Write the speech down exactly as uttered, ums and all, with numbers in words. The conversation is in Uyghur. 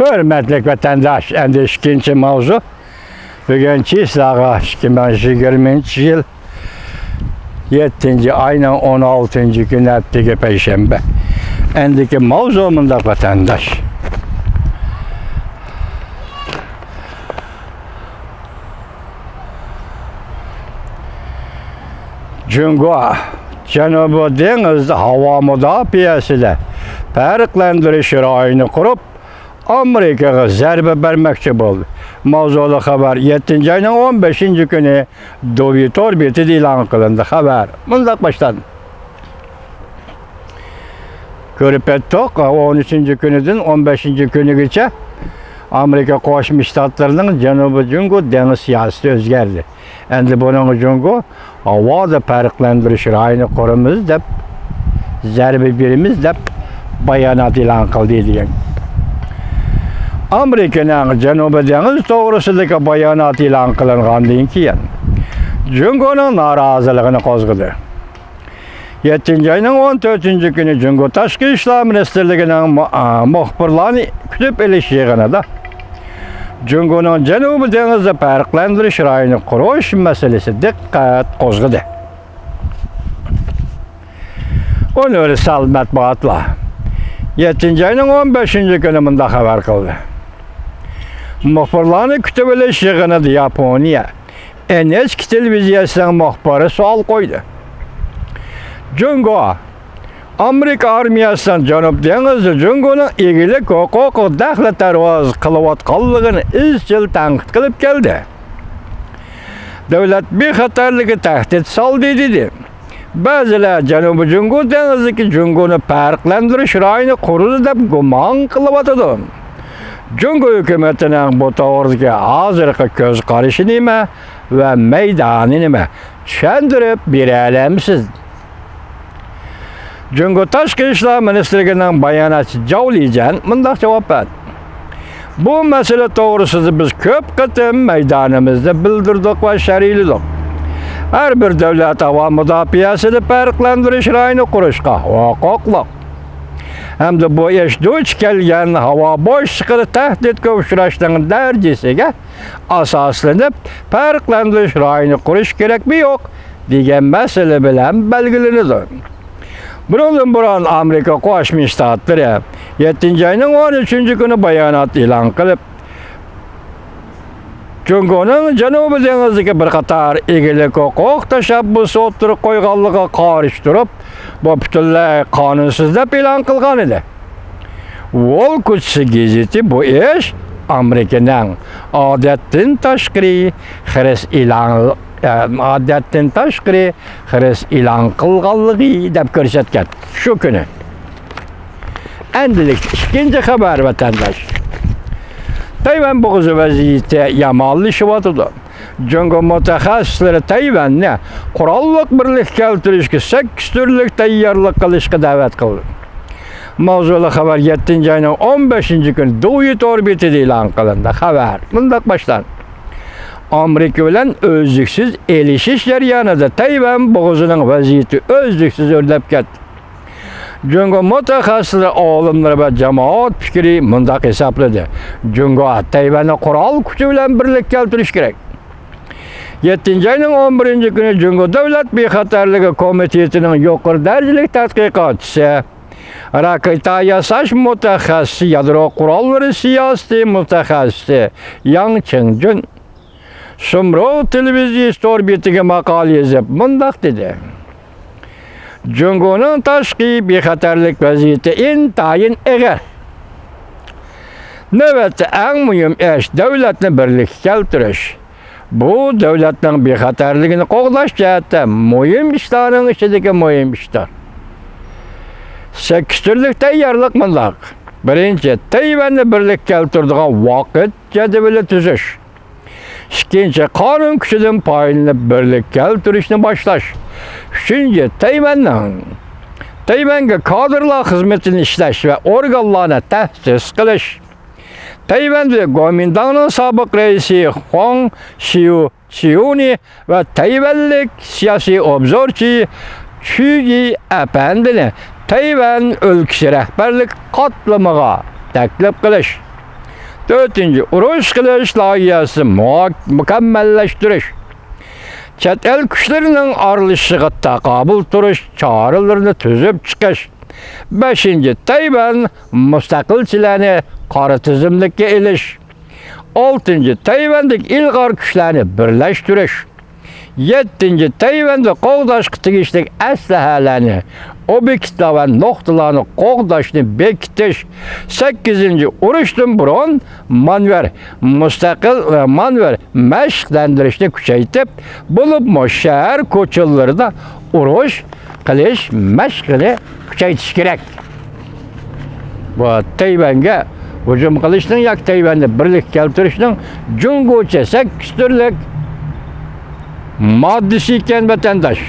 ھۆرمەتلىك ۋەتەنداش، ئەمدى ئىككىنچى ماۋزۇ. بۈگۈن چىسلاغا ئىككى مىڭ يىگىرمىنچى يىل يەتتىنچى ئاينىڭ ئون ئالتىنچى كۈنى، ئەتىگە پەيشەنبە. ئەندىكى ماۋزۇ مۇنداق، ۋەتەنداش. جۇڭگو جەنۇبىي دېڭىزدا ھاۋا مۇداپىئەسىدە پەرقلەندۈرۈش رايونى قۇرۇپ، ئامېرىكىغا زەربە بەرمەكچى بولدى. ماۋزۇلۇق خەۋەر يەتتىنچى ئاينىڭ ئون بەشىنچى كۈنى دۇۋى تور بېتىدە ئېلان قىلىندى. خەۋەر مۇنداق باشلاندى. كۆرۈپ ئۆتتۇق، ئون ئۈچىنچى كۈنىدىن ئون بەشىنچى كۈنىگىچە ئامېرىكا قوشما شتاتلىرىنىڭ جەنۇبىي جۇڭگو دېڭىز سىياسىتى ئۆزگەردى. ئەمدى بۇنىڭغا جۇڭگو ھاۋادا پەرقلەندۈرۈش رايونى قۇرىمىز دەپ، زەربە بېرىمىز دەپ بايانات ئېلان قىلدى دېگەن. ئامېرىكىنىڭ جەنۇبىي دېڭىز توغرىسىدىكى بايانات ئېلان قىلىنغاندىن كېيىن، جۇڭگونىڭ نارازىلىقىنى قوزغىدى. يەتتىنچى ئاينىڭ ئون تۆتىنچى كۈنى جۇڭگو تاشقى ئىشلار مىنىستىرلىكىنىڭ مۇ-، ئا، مۇخبىرلارنى كۈتۈپ ئېلىش يىغىنىدا جۇڭگونىڭ جەنۇبىي دېڭىزدا پەرقلەندۈرۈش رايونى قۇرۇش مەسىلىسى دىققەت قوزغىدى. ئۇنىۋېرسال مەتبۇئاتلار يەتتىنچى ئاينىڭ ئون بەشىنچى كۈنى مۇنداق خەۋەر قىلدى. مۇخبىرلارنى كۈتۈۋېلىش يىغىنىدا ياپونىيە ئېن ئېچ كې تېلېۋىزىيەسىنىڭ مۇخبىرى سوئال قويدى. جۇڭگو ئامېرىكا ئارمىيەسىنىڭ جەنۇب دېڭىزدا جۇڭگونىڭ ئىگىلىك ھوقۇقىغا دەخلى تەرۇز قىلىۋاتقانلىقىنى ئىزچىل تەنقىد قىلىپ كەلدى. دۆلەت بىخەتەرلىكى تەھدىت سالدى، دېدى. بەزىلەر جەنۇبىي جۇڭگو دېڭىزىدىكى جۇڭگونى پەرقلەندۈرۈش رايونى قۇرىدۇ دەپ گۇمان قىلىۋاتىدۇ. جۇڭگو ھۆكۈمىتىنىڭ بۇ توغرىدىكى ھازىرقى كۆز قارىشى نېمە ۋە مەيدانى نېمە؟ چۈشەندۈرۈپ بېرەلەمسىز؟ جۇڭگو تاشقى ئىشلار مىنىستىرلىكىنىڭ باياناتچىسى جاۋ لىجيەن مۇنداق جاۋاب بەردى. بۇ مەسىلە توغرىسىدا بىز كۆپ قېتىم مەيدانىمىزنى بىلدۈردۇق ۋە شەرھلىدۇق. ھەر بىر دۆلەت ھاۋا مۇداپىئەسىنى پەرقلەندۈرۈش رايونى قۇرۇشقا ھوقۇقلۇق. ھەمدە بۇ ئىش دۇچ كەلگەن ھاۋا بوشلۇقىدا تەھدىتكە ئۇچراشنىڭ دەرىجىسىگە ئاساسلىنىپ، پەرقلەندۈرۈش رايونى قۇرۇش كېرەكمۇ يوق دېگەن مەسىلە بىلەن بەلگىلىنىدۇ. بۇنىڭدىن بۇرۇن ئامېرىكا قوشما شتاتلىرى يەتتىنچى ئاينىڭ ئون ئۈچىنچى كۈنى بايانات ئېلان قىلىپ، جۇڭگونىڭ جەنۇبىي دېڭىزدىكى بىر قاتار ئىگىلىك ھوقۇق تەشەببۇسى ئوتتۇرىغا قويغانلىقىغا قارشى تۇرۇپ، بۇ پۈتۈنلەي قانۇنسىز دەپ ئېلان قىلغان ئىدى. ۋول كوچىسى گېزىتى بۇ ئىش ئامېرىكىنىڭ ئادەتتىن تاشقىرى خىرىس ئېلان، ئادەتتىن تاشقىرى خىرىس ئېلان قىلغانلىقى دەپ كۆرسەتكەن شۇ كۈنى. ئەمدىلىكتە ئىككىنچى خەۋەر، ۋەتەنداش. تەيۋەن بوغۇزى ۋەزىيىتى يامانلىشىۋاتىدۇ. جۇڭگو مۇتەخەسسىسلىرى تەيۋەننى قوراللىق بىرلىككە كەلتۈرۈشكە سەككىز تۈرلۈك تەييارلىق قىلىشقا دەۋەت قىلدى. ماۋزۇلۇق خەۋەر يەتتىنچى ئاينىڭ ئون بەشىنچى كۈنى دۇۋى تور بېتىدە ئېلان قىلىندى. خەۋەر مۇنداق باشلاندى. ئامېرىكا بىلەن ئۈزلۈكسىز ئېلىشىش جەريانىدا تەيۋەن بوغۇزىنىڭ ۋەزىيىتى ئۈزلۈكسىز ئۆرلەپ كەتتى. جۇڭگو مۇتەخەسسىسلىرى، ئالىملىرى ۋە جامائەت پىكرى مۇنداق ھېسابلىدى: جۇڭگو تەيۋەننى قورال كۈچى بىلەن بىرلىككە كەلتۈرۈش كېرەك. يەتتىنچى ئاينىڭ ئون بىرىنچى كۈنى جۇڭگو دۆلەت بىخەتەرلىكى كومىتېتىنىڭ يۇقىرى دەرىجىلىك تەتقىقاتچىسى، راكېتا ياساش مۇتەخەسسىسى، يادرو قوراللىرى سىياسىتى مۇتەخەسسىسى ياڭ چىڭجۈن سۇمرو تېلېۋىزىيىسى تور بېتىگە ماقالە يېزىپ مۇنداق دېدى: جۇڭگونىڭ تاشقى بىخەتەرلىك ۋەزىيىتى ئىنتايىن ئېغىر. نۆۋەتتە ئەڭ مۇھىم ئىش دۆلەتنى بىرلىككە كەلتۈرۈش. بۇ دۆلەتنىڭ بىخەتەرلىكىنى قوغداش جەھەتتە مۇھىم ئىشلارنىڭ ئىچىدىكى مۇھىم ئىشتۇر. سەككىز تۈرلۈك تەييارلىق مۇنداق. بىرىنچى، تەيۋەننى بىرلىككە كەلتۈرىدىغان ۋاقىت جەدۋىلى تۈزۈش. ئىككىنچى، قانۇن كۈچىدىن پايدىلىنىپ بىرلىككە كەلتۈرۈشنى باشلاش. ئۈچىنچى، تەيۋەننىڭ، تەيۋەنگە كادىرلار خىزمىتىنى ئىشلەش ۋە ئورگانلارنى تەسىس قىلىش. تەيۋەندە گومىنداڭنىڭ سابىق رەئىسى خۇاڭ شيۇ، شيۇنى ۋە تەيۋەنلىك سىياسىي ئوبزورچى چۈگى ئەپەندىنى تەيۋەن ئۆلكىسى رەھبەرلىك قاتلىمىغا تەكلىپ قىلىش. تۆتىنچى، ئۇرۇش قىلىش لايىھەسى مۇ-، مۇكەممەللەشتۈرۈش. چەت ئەل كۈچلىرىنىڭ ئارىلىشىشىغا تاقابىل تۇرۇش چارىلىرىنى تۈزۈپ چىقىش. بەشىنچى، تەيۋەن مۇستەقىلچىلەرنى قارا تىزىملىككە ئېلىش. ئالتىنچى، تەيۋەندىكى ئىلغار كۈچلەرنى بىرلەشتۈرۈش. يەتتىنچى، تەيۋەندە قوغداشقا تېگىشلىك ئەسلىھەلەرنى، ئوبيېكتلار ۋە نۇقتىلارنى قوغداشنى بېكىتىش. سەككىزىنچى، ئۇرۇشتىن بۇرۇن مانېۋىر، مۇستەقىل، مانېۋىر مەشىقلەندۈرۈشنى كۈچەيتىپ، بولۇپمۇ شەھەر كوچىلىرىدا ئۇرۇش قىلىش مەشقىنى كۈچەيتىش كېرەك. بۇ تەيۋەنگە ھۇجۇم قىلىشنىڭ ياكى تەيۋەننى بىرلىككە كەلتۈرۈشنىڭ جۇڭگوچە سەككىز تۈرلۈك ماددىسى ئىكەن، ۋەتەنداش.